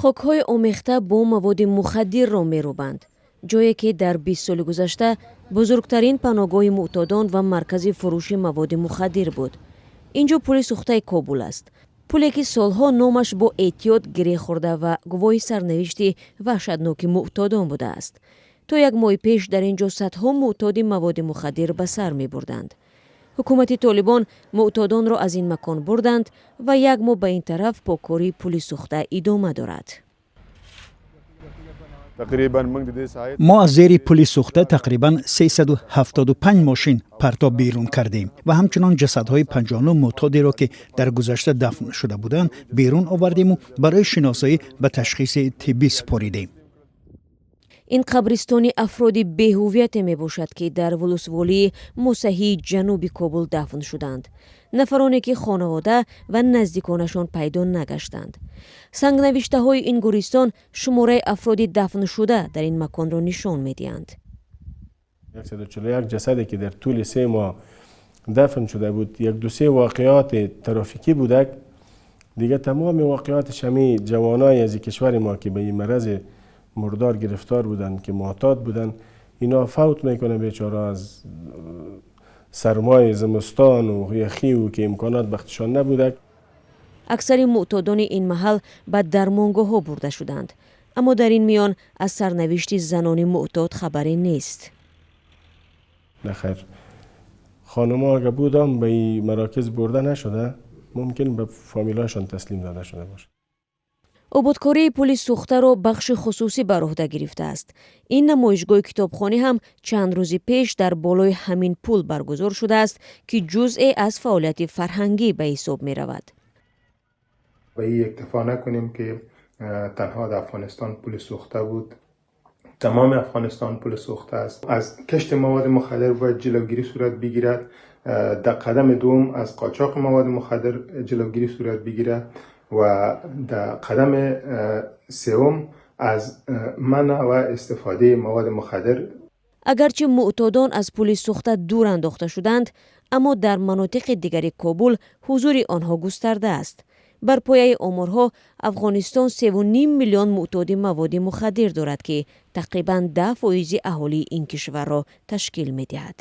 Хокҳои омехта бо маводи мухаддирро мерӯбанд, ҷое ки дар 20 соли гузашта бузургтарин паноҳгоҳи мӯътодон ва маркази фурӯши маводи мухаддир буд. Ин ҷо Пули Сӯхтаи Кобул аст, пуле ки солҳо номаш бо эътиёд гиреҳ хӯрда ва гувоҳи сарнавишти ваҳшатноки мӯътодон будааст. То як моҳи пеш дар ин ҷо садҳо мӯътоди маводи мухаддир ба сар мебурданд. Ҳукумати Толибон мӯътодонро аз ин макон бурданд ва як моҳ ба ин тараф поккории Пули Сӯхта идома дорад. Мо аз зери Пули Сӯхта тақрибан 375 мошин партоб берун кардем ва ҳамчунон ҷасадҳои 59 мӯътодеро, ки дар гузашта дафн шуда буданд, берун овардему барои шиносоӣ ба ташхиси тиббӣ супоридем. Ин қабристони афроди беҳуввияте мебошад, ки дар вулусволии Мусаҳии ҷануби Кобул дафн шуданд, нафароне ки хонавода ва наздиконашон пайдо нагаштанд. Сангнавиштаҳои ин гӯристон шумораи афроди дафншуда дар ин маконро нишон медиҳанд. 141 ҷасаде ки дар тӯли 3 моҳ дафн шуда буд, як ду се воқеоти трафикӣ будак. Дига тамоми воқеотش ҳами ҷавонои аз кишвари мо, ки ба ин мараз мурдор гирифтор буданд, ки муътод буданд, اینا فوت میکنه بیچاره، از سرمای زمستان و یخی و که امکانات بختشان نبوده. Аксари мӯътодони ин маҳал ба дармонгоҳҳо бурда шуданд, аммо дар ин миён аз сарнавишти занони мӯътод хабаре нест. نخیر، خانم‌ها اگه بودم به این مراکز برده نشده، ممکن به فامیلاشان تسلیم داده شده باشه. Ободкории Пули Сӯхтаро бахши хусусӣ бар уҳда гирифтааст. Ин намоишгоҳи китобхонӣ ҳам чанд рӯзи пеш дар болои ҳамин пул баргузор шудааст, ки ҷузъе аз фаъолияти фарҳангӣ ба ҳисоб меравад. به این اکتفا نکنیم که تنها در افغانستان پل سوخته بود. تمام افغانستان پل سوخته است. از کشت مواد مخدر باید جلوگیری صورت بگیرد. در قدم دوم از قاچاق مواد مخدر جلوگیری صورت بگیرد و در قدم سوم از منع و استفاده مواد مخدر. Агарчи мӯътодон аз Пули Сӯхта дур андохта шуданд, аммо дар манотиқи дигари Кобул ҳузури онҳо густарда аст. Бар пояи оморҳо, Афғонистон 3,5 миллион мӯътоди маводи мухаддир дорад, ки тақрибан 10 фоизи аҳолии ин кишварро ташкил медиҳад.